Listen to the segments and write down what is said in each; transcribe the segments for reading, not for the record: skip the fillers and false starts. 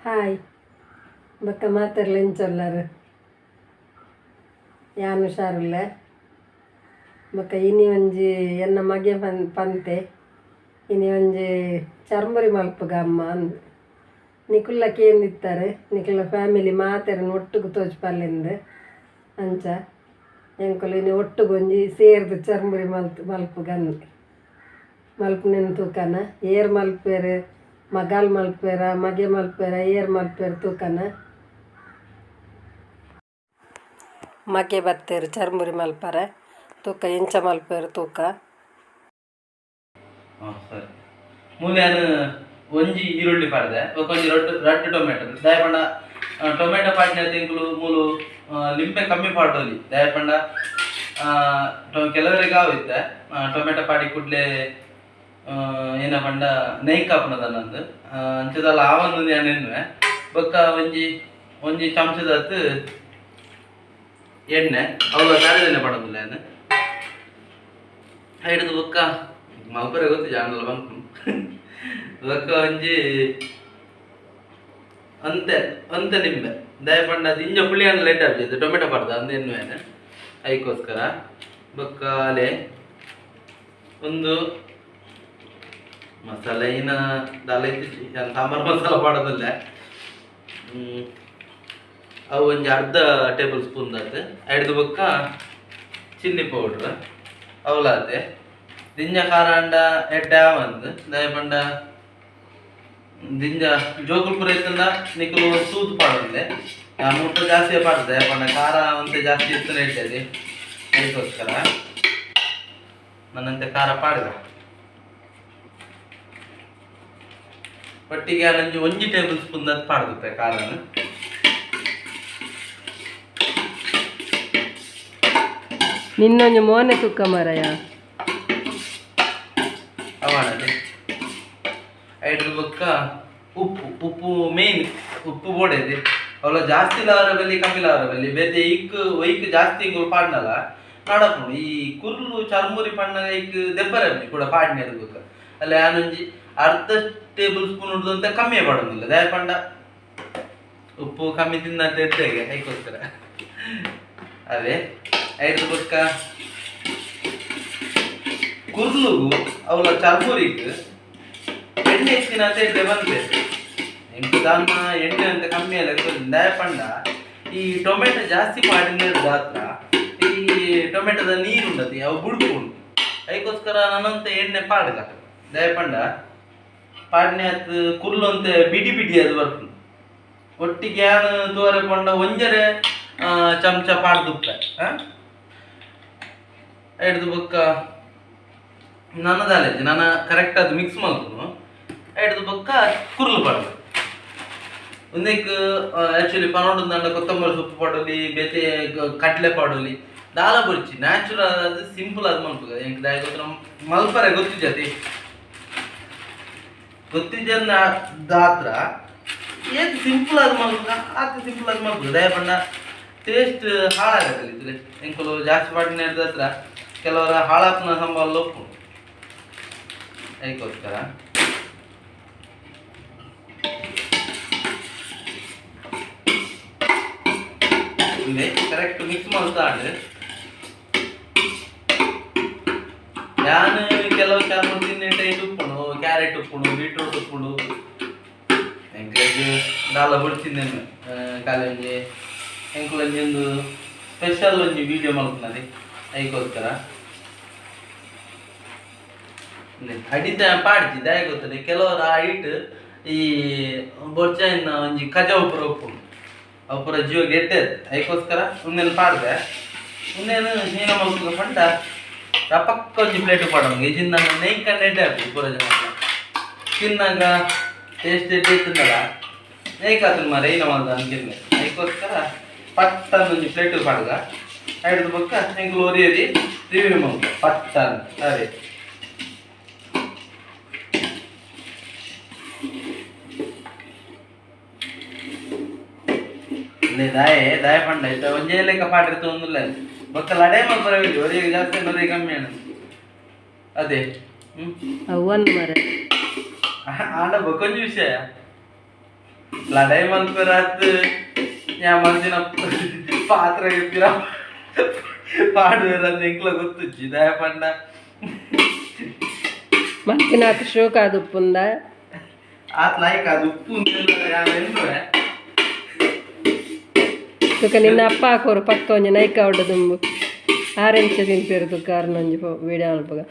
Hi ಬೊಕ್ಕ ಮಾತೆರ್ಲ ಎಂಚೊಲ್ಲರು ಯಾನ್ ಹುಷಾರುಲ್ಲೆ ಬೊಕ್ಕ ಇನಿ ಒಂಜಿ ಎನ್ನ ಮಗೆ ಪಂತೆ ಇನಿ ಒಂಜಿ ಚರ್ಮುರಿ ಮಲ್ಪುಗ ಅಮ್ಮ ಅಂದ್. ನಿಕುಲ್ಲ ಕೇಂದಿತ್ತಾರೆ ನಿಕುಲ್ನ ಫ್ಯಾಮಿಲಿ ಮಾತೆರನ್ ಒಟ್ಟುಗು ತೋಜ್ಪಲ್ಲೆಂದು ಅಂಚ ಎಂಕುಲು ಇನಿ ಒಟ್ಟುಗು ಒಂಜಿ ಸೇರ್ದ್ ಚರ್ಮುರಿ ಮಲ್ತ್ ಮಲ್ಪುಗ ಅಂದ್. ಮಲ್ಪುನೆನ್ ತೂಕನ ಏರ್ ಮಲ್ಪೆರ್ ಮಗಾಲ್ ಮಲ್ಪೆರ ಮಗೆ ಮಲ್ಪೆರ ಏರ್ ಮಲ್ಪೆರ್ ತೂಕನ. ಮಗೆ ಬತ್ತೆರ್ ಚರ್ಮುರಿ ಮಲ್ಪರೆ ತೂಕ ಎಂಚ ಮಲ್ಪೆರ್ ತೂಕ. ಹಾಂ ಸರಿ. ಮೂಲ್ಯಾನ್ ಒಂಜಿ ಈರುಳ್ಳಿ ಪಾಡ್ದೆ, ಬೊಕ್ಕ ಒಂಜಿ ರಡ್ಡ್ ರಡ್ಡ್ ಟೊಮೆಟೊ. ದಾಯೆ ಪಂಡ ಟೊಮೆಟೊ ಪಾಡ್ನೆ ಎಂಕುಲು ಮೂಲು ಲಿಂಬೆ ಕಮ್ಮಿ ಪಾಡೊಲಿ. ದಾಯೆ ಪಂಡ ಕೆಲವರಿಗೆ ಆವು ಇತ್ತೆ ಟೊಮೆಟೊ ಪಾಡಿ ಕೂಡ್ಲೆ ಏನ ಪಂಡ ನೈಕ್ ಆಪುನದ ನಂದು ಅಂಚದಲ್ಲ ಆವೊಂದು ಯಾನ್ ಎನ್ನುವೆ. ಬೊಕ್ಕ ಒಂಜಿ ಒಂಜಿ ಚಮಚದತ್ ಎಣ್ಣೆ, ಅವು ತಾಳೆದೆಣ್ಣೆ ಪಾಡೊಂದಿಲ್ಲ ಯಾನ್. ಹಿಡಿದು ಬೊಕ್ಕ ಮಲ್ಪರೆ ಗೊತ್ತು ಜಾನಲ್ಲ ಪನ್ಪುನು. ಬೊಕ್ಕ ಒಂಜಿ ಅಂತೆ ಅಂತೆ ಲಿಂಬೆ. ದಾಯೆ ಪಂಡ ದಿಂಜ ಪುಳಿ ಆಂಡ ಲೇಟ್ ಆಪುಜಿ, ಟೊಮೆಟೊ ಪಾಡ್ದ ಅಂದ್ ಎನ್ನುವೇನೆ, ಐಕೋಸ್ಕರ. ಬೊಕ್ಕ ಅಲೆ ಒಂದು ಮಸಾಲೆ ಇನ್ನ ದಾಲ ಇತ್ತಿಜಿ, ಯಾನ್ ಸಾಂಬಾರ್ ಮಸಾಲ ಪಾಡೋದಿಲ್ಲ. ಅವು ಒಂಜಿ ಅರ್ಧ ಟೇಬಲ್ ಸ್ಪೂನ್ ದಾತ್. ಐಡ್ದ್ ಬೊಕ್ಕ ಚಿಲ್ಲಿ ಪೌಡ್ರ್ ಅವಲಾತೆ. ದಿಂಜ ಖಾರ ಆಂಡ ಎಡ್ಡೆ ಆವಂದ್. ದಾಯೆ ಪಂಡ ದಿಂಜ ಜೋಕುಲು ಪೂರ ಇತ್ತುಂಡ ನಿಕುಲು ತೂದು ಪಾಡೊಂದೆ. ಯಾನ್ ಮುಟ್ಟ ಜಾಸ್ತಿ ಪಾಡ್ದೆ, ದಾಯೆ ಪಂಡ ಖಾರ ಒಂತೆ ಜಾಸ್ತಿ ಇತ್ತುಂಡ ಎಡ್ಡೆ, ಅದಕ್ಕೋಸ್ಕರ ನನ್ನಂತೆ ಖಾರ ಪಾಡ್ದ. ಒಟ್ಟಿಗೆ ಒಂಜಿ ಒಂಜಿ ಟೇಬಲ್ ಸ್ಪೂನ್ ದಾತ್ ಪಾಡ್ದುಪ್ಪೆ ಖಾರನ್. ನಿನ್ನೊಂಜಿ ಮೋನೆ ತೂಕ ಮಾರಾಯ. ಅವನದೆ. ಐಡ್ದ್ ಬೊಕ್ಕ ಉಪ್ಪು, ಉಪ್ಪು ಮೇನ್, ಉಪ್ಪು ಬೋಡೈತೆ. ಅವಲ ಜಾಸ್ತಿ ಲಾರ ಬಲ್ಲಿ, ಕಮ್ಮಿ ಲಾರ ಬಲ್ಲಿ. ಬೇತೆ ಇಕ್ ಒಯ್ಕ್ ಜಾಸ್ತಿ ಇಂಗುಲು ಪಾಡ್ನಲ ನಡಪುಂಡು. ಈ ಕುರ್ಲು ಚರ್ಮುರಿ ಪಣ್ಣಗ ಇಕ್ ದೆಪ್ಪರೆ ಕೂಡ ಪಾಡ್ನೆ ಬೊಕ್ಕ ಅಲ್ಲ ಯಾನೊಂಜಿ ಅರ್ಧ ಟೇಬಲ್ ಸ್ಪೂನ್ ಉಡ್ದು ಕಮ್ಮಿ ಪಾಡೊಂದಿಲ್ಲ. ದಾಯೆ ಪಂಡ ಉಪ್ಪು ಕಮ್ಮಿ ತಿನ್ನಂತ ಎಡ್ಡೆಗೆ, ಐಕೋಸ್ಕರ. ಅದೇ ಐಡ್ದ್ ಬೊಕ್ಕ ಕುರ್ಲುಗು ಅವಲ ಚರ್ಮುರಿಗ್ ಎಣ್ಣೆ ಹೆಚ್ಚಿನ ಎಡ್ಡೆ ಬಂತೆ. ಎಂಕ್ ದಾನ್ನ ಎಣ್ಣೆ ಅಂತ ಕಮ್ಮಿ ಅಲ್ಲ. ದಾಯೆ ಪಂಡ ಈ ಟೊಮೆಟೊ ಜಾಸ್ತಿ ಪಾಡಿನ ದಾತ್ರ ಈ ಟೊಮೆಟೊದ ನೀರು ಉಂಡತಿ, ಅವು ಬುಡ್ಪುಂಡು. ಐಕೋಸ್ಕರ ನಾನಂತ ಎಣ್ಣೆ ಪಾಡ್ಗ. ದಾಯೆ ಪಂಡ ಪಾಡ್ನೆ ಆತ್ ಕುರ್ಲು ಅಂತೆ ಬಿಡಿ ಬಿಡಿ ಅದು ಬರ್ಪುಂಡು. ಒಟ್ಟಿಗೆ ಯಾನ್ ತೋರೆ ಪಂಡ ಒಂಜರೆ ಚಮಚ ಪಾಡ್ದುಪ್ಪೆ. ಐಡ್ದ್ ಬೊಕ್ಕ ನನದಾಲೇಜಿ ನನ ಕರೆಕ್ಟ್ ಅದು ಮಿಕ್ಸ್ ಮಲ್ಪುನು. ಐಡ್ದ್ ಬೊಕ್ಕ ಕುರ್ಲು ಪಾಡ್ದು ಉಂದೆಕ್ ಆಕ್ಚುಲಿ ಪನೊಡು ಕೊತ್ತಂಬರಿ ಸೊಪ್ಪು ಪಾಡೊಲಿ, ಬೇತೆ ಕಡ್ಲೆ ಪಾಡೊಲಿ, ದಾಲ ಬೊರ್ಚಿ. ನ್ಯಾಚುರಲ್ ಅದು ಸಿಂಪಲ್ ಆದ್ ಮಲ್ಪುಗ. ಎಂಕ್ ದಾಯೆ ಗೊತ್ತ ಮಲ್ಪರೆ ಗೊತ್ತಿಜ್ಜತಿ, ಗೊತ್ತಿಜ್ಜನ್ನ ದಾತ್ರ ಏತ್ ಸಿಂಪಲ್ ಆದ್ ಮಲ್ಪುಗ ಆತ್ ಸಿಂಪಲ್ ಆದ್ ಮಲ್ಪುಗ. ದಾಯೆ ಪಂಡ ಟೇಸ್ಟ್ ಹಾಳಾಗತ್ತಲ್ಲ ಇದ್ರೆ. ಎಂಕುಲು ಜಾಸ್ತಿ ಪಾಡಿನ ಹತ್ರ ಕೆಲವರ ಹಾಳಾಪುನ ಸಂಬಳ ಉಪ್ಪುಂಡು, ಅದಕ್ಕೋಸ್ಕರ. ಕರೆಕ್ಟ್ ಮಿಕ್ಸ್ ಮಲ್ತಾಂಡ್. ಯಾನ್ ಕೆಲವು ಚರ್ಮ ತಿನ್ನಿಟ್ಟೆ ಇದು ಉಪ್ಪುಂಡು, ಕ್ಯಾರೆಟ್ ಉಪ್ಪುಂಡು, ಬೀಟ್ರೂಟ್ ಉಪ್ಪುಂಡು. ಎಂಕ್ಲೆಗ್ ದಾಲ ಬೊಡ್ಚಿಂದೇನು ಕಾಲೇಜ್ ಎಂಕುಲು ಒಂಜೊಂದು ಸ್ಪೆಷಲ್ ಒಂಜಿ ವಿಡಿಯೋ ಮಲ್ಪುನದೆ, ಐಕೋಸ್ಕರ. ಅಡಿತ ಪಾಡ್ಜಿ. ದಾಯೆ ಗೊತ್ತದೆ, ಕೆಲವರು ಆ ಐಟ್ ಈ ಬೊರ್ಚಾಯಿನ ಒಂಜಿ ಕಜವು ಪೂರ ಉಪ್ಪುಂಡು, ಅವು ಪೂರ ಜೀವ ಗೆಡ್ಡೆ, ಐಕೋಸ್ಕರ ಉಂದೆನ್ ಪಾಡ್ದೆ. ಉಂದೆನ್ ಹೀನ ಮಲ್ಪುಗ ಪಂಡ ರಪಕ್ಕ ಒಂಜಿ ಪ್ಲೇಟ್ ಪಾಡೋಂಗೆ ಇಜಿಂದ ನೆಯ್ ಕಂಡ ಎಡ್ಡೆ ಆಪುಜಿ. ಪೂರ ಜನ ತಿನ್ನಾಗ ಟೇಸ್ಟ್ ಎಡ್ಡೆ ಇತ್ತುಂಡಲ ನೆಯ್ ಕಾತುಂಡು ಮಾರೆ ಈನ ಮಲ್ದ ಅಂತಿನ್ನೆ. ಐಕೋಸ್ಕರ ಪಟ್ಟ ಒಂಜಿ ಪ್ಲೇಟ್ ಪಾಡ್ಗ. ಐಡ್ದ್ ಬೊಕ್ಕ ಎಂಕುಲು ಒರಿಯರಿ ರಿವ್ಯೂ ಮಲ್ಪ ಪಟ್ಟ. ಅದೇ ದಾಯೆ ದಾಯೆ ಪಂಡ ಇತ್ತ ಒಂಜೇ ಲೆಕ್ಕ ಪಾಡಿರ್ತು ಒಂದುಲ್ಲ. ಬೊಕ್ಕ ಲಡಾಯಿ ಮಲ್ಪರೆ ಒರಿಗೆ ಜಾಸ್ತಿ ಒರಿಗೆ ಕಮ್ಮಿ ಅಣ್ಣ. ಅದೇ. ಅವು ಒಂದು ಮರ ಆಂಡ ಬೊಕ್ಕೊಂಜಿ ವಿಷಯ ಲಡಾಯಿ ಮಲ್ಪೆರಾತ್ ಯಾ ಮಂದಿನ ಪಾತ್ರ ಪಿರ ಪಾಡುವೆರ ಎಂಕ್ಲ ಗೊತ್ತುಜ್ಜಿ ದಾಯ ಪಂಡ ಮಲ್ತಿನಾತ್ ಶೋಕ ಆದುಪ್ಪುಂದ ಆತ್ ಲಾಯ್ಕ್ ಅದು ಉಪ್ಪು ಯಾನ್ ಎನ್ನುವೆ ತುಕ ನಿನ್ನ ಅಪ್ಪ ಹಾಕೋರು ಪಕ್ಕ ಒಂಜಿ ನೈಕ ಉಂಡು ದುಂಬು ಆರೆಂಚ ತಿನ್ಪೇರು ತುಕ ಅರ್ನೊಂಜಿ ವೀಡಿಯೋ ಮಲ್ಪಗ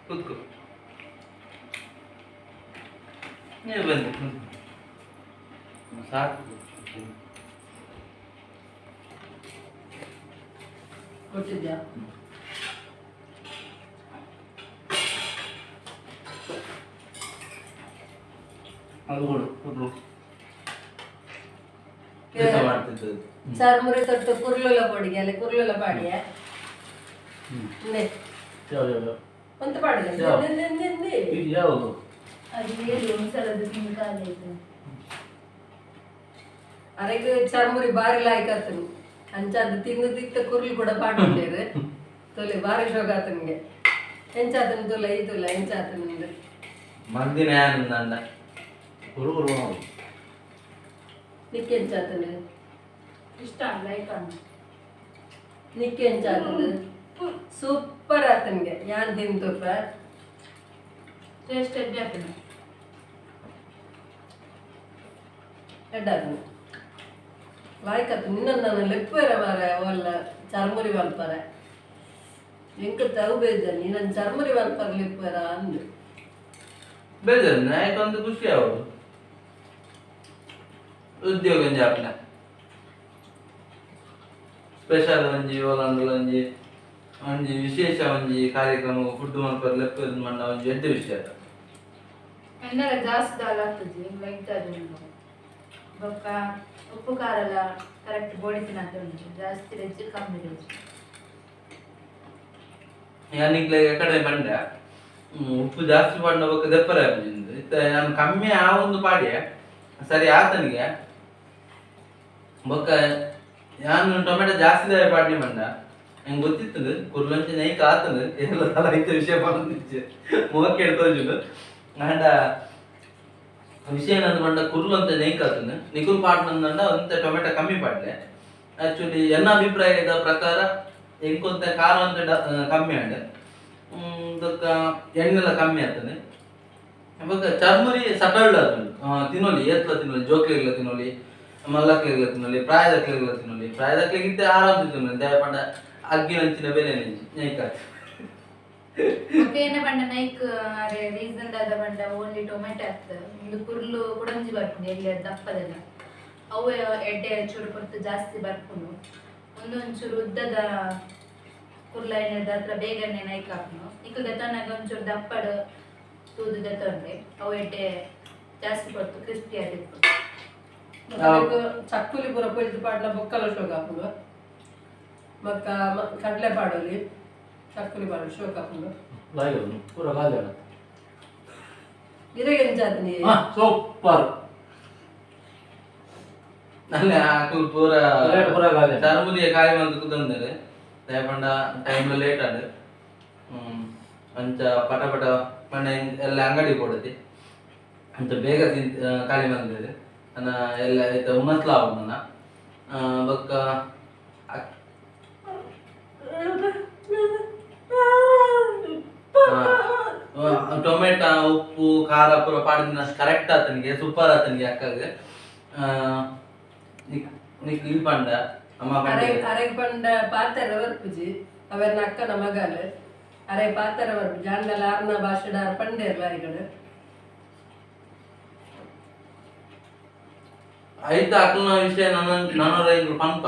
ಕೂತ್ಕೋ ನೀವು ಬನ್ನಿ ಕೂತ್ಕೋ. ಸಾಕು. ಕೊಟ್ಟಿದ್ಯಾ? ಅದು ಕೊಡು ಕೊಡು. ಕೆಲಸ ಮಾಡ್ತಿದ್ದದ್ದು. ಚರ್ಮುರಿ ತೊಟ್ಟು ಕುರ್ಲುಲ ಪೊಡಿಗೆ ಅಲ್ಲಿ ಕುರ್ಲುಲ ಪಾಡಿಯ ಇಂದೆ ಒಂತ ಪಾಡಿದೆ. ಯಾವುದು? ಅದು ಹೇಳಿ ಒಂದ್ಸಲದು ತಿನ್ಕಾಲೈತೆ. ಅರೆಗ್ ಚರ್ಮುರಿ ಬಾರಿ ಲಾಯ್ಕ್ ಆತನು ಅಂಚಾದ ತಿಂದು ತಿತ್ತ ಕುರ್ಲು ಕೂಡ ಪಾಡುಂಡೇರು ತೊಲೆ ಬಾರಿ ಶೋಕ ಆತನಿಗೆ ಎಂಚಾತನ ತುಲ ಈ ತುಲ ಎಂಚಾತನ. ಮಂದಿನ ಯಾರು? ನಿಕ್ಕೆ ಎಂಚಾತನ? ಇಷ್ಟ ಲೈಕ್ ಅನ್ನ. ನಿಕ್ಕೆ ಎಂಚಾತನ? ಸೂಪರ್ ಆತನಿಗೆ ಯಾನ್ ತಿಂತುಪ್ಪ. ಟೇಸ್ಟ್ ಎಡ್ಡೆ ಆಗ್ತದೆ. ಎಡ್ಡಾತನು ಲಾಯ್ಕ್ ಆತು. ನಿನ್ನ ನಾನು ಲೆಪ್ಪೇರ ಮಾರ ಒಲ್ಲ ಚರ್ಮುರಿ ಮಲ್ಪರೆ ಎಂಕ ತವು ಬೇಜಾರ್ ನೀನನ್ ಚರ್ಮುರಿ ಮಲ್ಪರೆ ಲೆಪ್ಪೇರ ಅಂದು. ಬೇಜಾರು ನಾಯಕ ಖುಷಿ ಯಾವುದು ಉದ್ಯೋಗ ಒಂಜಿ ಆಪ್ನ ಸ್ಪೆಷಲ್ ಒಂಜಿ ಓಲಂಡಲ ಒಂಜಿ ಒಂಜಿ ವಿಶೇಷ ಒಂಜಿ ಕಾರ್ಯಕ್ರಮ ಫುಡ್ ಮಲ್ಪರೆ ಲೆಪ್ಪು ಮಂಡ ಒಂಜಿ ಎಡ್ಡೆ ವಿಷಯ. ಎಣ್ಣೆಲ್ಲ ಜಾಸ್ತಿ ದಾಲ್ ಆಗ್ತದೆ ಲೈಕ್ ಅದು ಬೊಕ್ಕ ಉಪ್ಪು ಖಾರ ಎಲ್ಲ ಕರೆಕ್ಟ್ ಬೋಡಿ ತಿನ್ನತ್ತೆ ಉಂಟು, ಜಾಸ್ತಿ ವೆಜ್ ಕಮ್ಮಿ ವೆಜ್. ಯಾನಿಗ್ಲೆ ಕಡೆ ಬಂಡೆ ಉಪ್ಪು ಜಾಸ್ತಿ ಪಾಡಿನ ಬೊಕ್ಕ ದೆಪ್ಪರೆ ಆಪುಜಿಂದು. ಇತ್ತೆ ಯಾನ್ ಕಮ್ಮಿ ಆ ಒಂದು ಪಾಡಿಯೆ ಸರಿ ಆತನಿಗೆ. ಬೊಕ್ಕ ಯಾನ್ ಟೊಮೆಟೊ ಜಾಸ್ತಿ ಪಾಡ್ನಿ ಮಂಡ ನಂಗೆ ಗೊತ್ತಿತ್ತು ಕುರ್ಲಂಚೆ ನೈಕ್ ಆತಂದು ಎಲ್ಲ ಸಲ ಐತ ವಿಷಯ ಪಂದಿಚ್ಚೆ ಮೋಕೆ ತೋಜುಂಡು. ಆಂಡ ವಿಷಯ ಏನಂದ್ ಪಂಡ ಕುರ್ಲು ಅಂತ ನೈಕ್ ಆತಂದು ನಿಕುಲ್ ಪಾಡ್ನಂದಂಡ ಒಂತೆ ಟೊಮೆಟೊ ಕಮ್ಮಿ ಪಾಡ್ಲೆ. ಆಕ್ಚುಲಿ ಎನ್ನ ಅಭಿಪ್ರಾಯದ ಪ್ರಕಾರ ಎಂಕೊಂತ ಖಾರ ಅಂತ ಕಮ್ಮಿ ಆಂಡ್ ಬೊಕ್ಕ ಎಣ್ಣೆಲ್ಲ ಕಮ್ಮಿ ಆಗ್ತದೆ. ಬೊಕ್ಕ ಚರ್ಮುರಿ ಸಟಲ್ಡ್ ಆತುಂಡು ತಿನ್ನೊಲಿ ಏತ್ಲ ತಿನ್ನೊಲಿ, ಜೋಕ್ಲೆಗ್ಲ ತಿನ್ನೊಲಿ, ಮಲ್ಲಕ್ಲೆಗ್ಲ ತಿನ್ನೊಲಿ, ಪ್ರಾಯದಕ್ಲೆಗ್ಲ ತಿನ್ನೊಲಿ. ಪ್ರಾಯದಕ್ಲೆಗಿಂತ ಆರಾಮ್ ತಿನ್ನೊಲಿ ದಾಯೆ ಪಂಡ ಅಗ್ಗಿನಂಚಿನ ಬೇಲೆ ನೈಕ್ ಆತು. ಬೊಕ್ಕ ಏನ ಪಂಡ ನೈಕ್ ಅರೆ ರೀಸನ್ ದಾದ ಪಂಡ ಓನ್ಲಿ ಟೊಮೆಟೊ ಆಗ್ತದೆ. ಒಂದು ಕುರ್ಲು ಕುಡಂಜಿ ಬರ್ಪುಂಡು ಎಲ್ಲಿ ದಪ್ಪದೆಲ್ಲ ಅವು ಎಡ್ಡೆ ಚೂರು ಪೊರ್ತು ಜಾಸ್ತಿ ಬರ್ಪುಂಡು. ಒಂದೊಂಚೂರು ಉದ್ದದ ಕುರ್ಲ ಏನಿದೆ ಹತ್ರ ಬೇಗನೆ ನೈಕ್ ಹಾಕ್ನು ನಿಕ್ಲು ದೆತ್ತೊನ್ನಾಗ ಒಂಚೂರು ದಪ್ಪಡು ತೂದು ದೆತ್ತೊಂಡೆ ಅವು ಎಡ್ಡೆ ಜಾಸ್ತಿ ಪೊರ್ತು ಕ್ರಿಸ್ಪಿ ಆಗಿತ್ತು. ಚಕ್ಕುಲಿ ಪೂರ ಪೊಯ್ದು ಪಾಡ್ಲ ಬೊಕ್ಕಲ ಶೋಕ ಆಪುಂಡು. ಬೊಕ್ಕ ಕಡಲೆ ಪಾಡೊಲಿ ಚಕ್ಕುಲಿ ಪಾಡು ಶೋಕ ಆಪುಂಡು. ಪೂರ ಖಾಲಿ. ಇರೆಗೆ ಎಂಚಾತನಿ? ಸೂಪರ್. ಅಲ್ಲ ಅಕುಲು ಪೂರ ಲೇಟ್ ಪೂರ ಖಾಲಿ. ಚರ್ಮುರಿಯ ಖಾಲಿ ಮಂತ್ ಕುತ್ತೊಂದೆರ್ ದಾಯೆ ಪಂಡ ಟೈಮ್ ಲೇಟ್ ಆಂಡ್ ಅಂಚ ಪಟ ಪಟ ಪಂಡ ಎಲ್ಲ ಅಂಗಡಿ ಕೊಡತಿ ಅಂಚ ಬೇಗ ತಿಂತ ಖಾಲಿ ಮಂದೆರ್ ಅನ ಎಲ್ಲ ಇತ್ತ ಉಣಸ್ಲ ಆಪುಂಡು ನನ. ಬೊಕ್ಕ ಟೊಮೆಟೊ ಉಪ್ಪು ಖಾರ ಪೂರ ಪಾಡಿನ ಕರೆಕ್ಟ್ ಆತನಿಗೆ ಸೂಪರ್ ಆತನಿಗೆ ಅಕ್ಕಗೆ ನಿಕ್ ನಿಕ್ ಈ ಪಂಡ ಅಮ್ಮ ಪಂಡ. ಅರೆ ಅರೆಗ್ ಪಂಡ ಪಾತೆರ ಬರ್ಪುಜಿ ಅವೆರ್ನ ಅಕ್ಕನ ಮಗಲ್ ಅರೆ ಪಾತೆರ ಬರ್ಪುಜಿ ಅಂಡಲ ಅರ್ನ ಭಾಷೆಡ್ ಆರ್ ಪಂಡೇರ್ಲ ಅರಿಗಡು. ಐತ ಅಕ್ಕನ ವಿಷಯ ನನ್ನ ನನರ ಇಂಗ್ಲು ಪನ್ಪ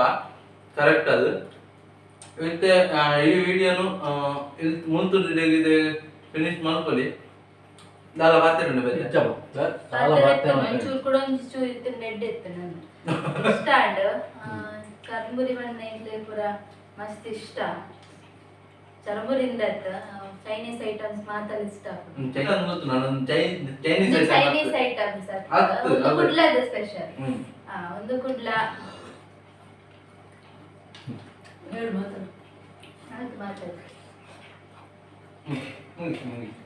ಕರೆಕ್ಟ್ ಅದು. ಇತ್ತೆ ಈ ವಿಡಿಯೋನು ಮುಂತು ಫಿನಿಶ್ ಮಲ್ಪೊಲಿ ದಾಲ ಪಾತೆರುಂಡು ಬೇತೆ. చాలా బాగా. ಒಂಚೂರು ಕೂಡ ಒಂಜಿ ಚೂರು ಇತ್ತು ನೆಡ್ಡೆ ಇತ್ತು ನಾನು ಇಷ್ಟ ಆಂಡ್ ಚರ್ಮುರಿ ಬಣ್ಣ ಇಂಗ್ಲೆ ಪೂರ ಮಸ್ತ್ ಇಷ್ಟ ಚರ್ಮುರಿಂದ ಚೈನೀಸ್ ಐಟಮ್ಸ್ ಮಾತ್ರ ಇಷ್ಟ. ಚೈನೀಸ್ ಗೊತ್ತು ನಾನು ಚೈನೀಸ್ ಚೈನೀಸ್ ಐಟಮ್ಸ್ ಅತ್ತು, ಒಂದು ಅದು. ಕುಡ್ಲದ ಸ್ಪೆಷಲ್ ಒಂದು ಕುಡ್ಲ. ಹೇಳು ಮಾತಾಡು. ಆಯ್ತು ಮಾತಾಡು. ಮುಗಿಸು ಮುಗಿಸು.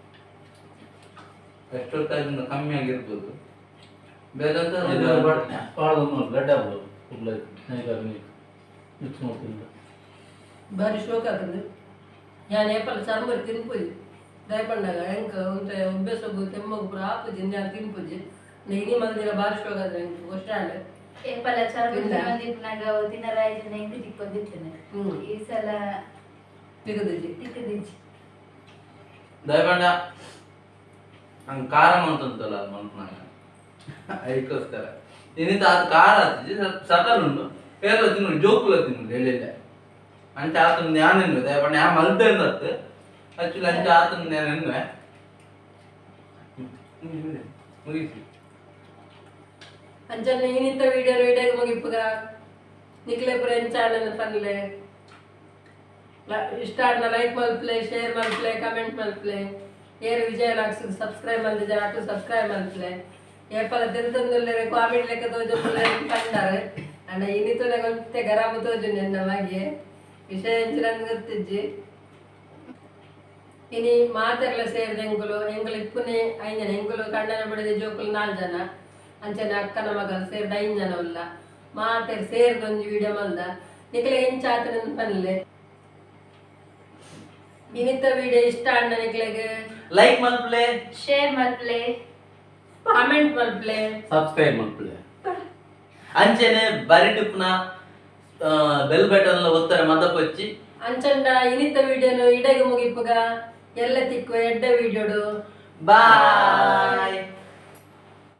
ಎಷ್ಟೊತ್ತಾದ್ರಿಂದ ಕಮ್ಮಿ ಆಗಿರ್ಬೋದು ಬೇಗಂತ. ಬ್ರೆಡ್ ಆಗ್ಬೋದು ಮಿಕ್ಸ್ ಮಾಡ್ತೀನಿ. ಬಾರಿ ಶೋಕ್ ಆಗ್ತದೆ. ಯಾನ್ ಏಪಲ್ ಚರ್ಮರಿ ತಿನ್ಪುಜಿ. ದಯಪಂಡಾಗ ಎಂಕ್ ಒಂತೆ ಉಬ್ಬೆಸೊಗು ತೆಮ್ಮಗು ಪೂರ ಆಪುಜಿ, ಯಾನ್ ತಿನ್ಪುಜಿ. ಇನಿ ಮಲ್ದಿನ ಬಾರಿ ಶೋಕ್ ಆದ್ರೆ ಎಂಕ್ ಖುಷಿ ಆಂಡ್. ಏಪಲ ಚರ್ಮುರಿ ಇಲ್ಲ. ತಿನ್ನೊಂದಿಪ್ಪುನಾಗ ಅವು ತಿನ್ನರಾಯ್ಜಿನ ಎಂಕ್ ತಿಕ್ಕೊಂದಿತ್ತೇನೆ. ಈ ಸಲ ತಿಕ್ಕುದಿಜಿ. ತಿಕ್ಕದಿಜ್ಜಿ. ದಯಪಂಡ ಹಂಗೆ ಖಾರ ಮಂತಂತಲ್ಲ, ಅದು ಮನ್ಪುನಾಗ ಅದಕ್ಕೋಸ್ಕರ. ಇನ್ನಿತ ಅದು ಖಾರ ಆತಿಜಿ, ಸ್ವಲ್ಪ ಸಟಲ್ ಉಂಡು. ಪೇರ್ಲ ತಿನ್ನು, ಜೋಕುಲ ತಿನ್ನು ಎಳ್ಳೆಲ್ಲ ಅಂಚ ಆತನ ಜ್ಞಾನ ಎನ್ನುವೆ. ದಯಪಂಡ ಯಾ ಮಲ್ತೆ ಅಂದತ್ತು ಆಕ್ಚುಲಿ ಅಂಚ ಆತನ ಜ್ಞಾನ ಎನ್ನುವೆ. ಮುಗಿಸಿ. ಅಂಚನೆ ಇನಿತ ವಿಡಿಯೋ ವಿಡಿಯೋಗೆ ಮುಗಿಪ್ಪುಗ. ನಿಕ್ಲೆ ಪೂರ ಎಂಚಾಂಡ್ ಪನ್ಲೆ. ಇಷ್ಟ ಆಂಡ ಲೈಕ್ ಮಲ್ಪ್ಲೆ, ಶೇರ್ ಮಲ್ಪ್ಲೆ, ಕಮೆಂಟ್ ಮಲ್ಪ್ಲೆ. ಏರು ವಿಜಯ ಲಾಕ್ಸ್ ಸಬ್ಸ್ಕ್ರೈಬ್ ಮಲ್ದಿಜಾರ ಅಕು ಸಬ್ಸ್ಕ್ರೈಬ್ ಮಲ್ಪ್ಲೆ. ಏಪಲ ತಿರುತಂದುಲ್ಲೆರೆ ಕಾಮಿಡಿ ಲೆಕ್ಕ ತೋಜುಲ್ಲೆ ಪಂಡಾರೆ. ಅಂಡ ಇನಿತುಲೆ ಒಂತೆ ಗರಮ ತೋಜುಂಡು ಎನ್ನ ಮಗೆ. ವಿಷಯ ಎಂಚಿನಂದ್ ಗೊತ್ತಿಜ್ಜಿ. ಇನಿ ಮಾತೆರ್ಲ ಸೇರಿದ ಎಂಕುಲು ಎಂಕುಲು ಇಪ್ಪುನೆ ಐನ್ ಜನ. ಎಂಕುಲು ಕಣ್ಣನ ಬಿಡದೆ ಜೋಕುಲು ನಾಲ್ ಜನ, ಅಂಚನೆ ಅಕ್ಕನ ಮಗಲ್ ಸೇರ್ದ ಐನ್ ಜನ ಉಲ್ಲ. ಮಾತೆರ್ ಸೇರ್ದ ಒಂಜಿ ವಿಡಿಯೋ ಮಲ್ದ. ನಿಕ್ಲೆ ಎಂಚ ಆತನ ಪನ್ಲೆ. ಇನಿತ ವಿಡಿಯೋ ಇಷ್ಟ ಆಂಡ ನಿಕ್ಲೆಗ್ ಲೈಕ್ ಮಲ್ಪ್ಲೆ, ಶೇರ್ ಮಲ್ಪ್ಲೆ, ಕಮೆಂಟ್ ಮಲ್ಪ್ಲೆ, ಸಬ್ಸ್ಕ್ರೈಬ್ ಮಾಡ್ಕೊಳ್ಳಿ. ಅಂಚೆನೆ ಬರಿಟಿಪ್ಪುನ ಬೆಲ್ ಬಟನ್ ಒತ್ತಾರೆ ಮದಪಚ್ಚಿ. ಅಂಚಂಡ ಇನಿತ ವಿಡಿಯೋನು ಇಡಗೆ ಮುಗಿಪುಗ. ಎಲ್ಲ ತಿಕ್ಕು ಎಡ್ಡೆ ವಿಡಿಯೋಡು. ಬಾಯ್.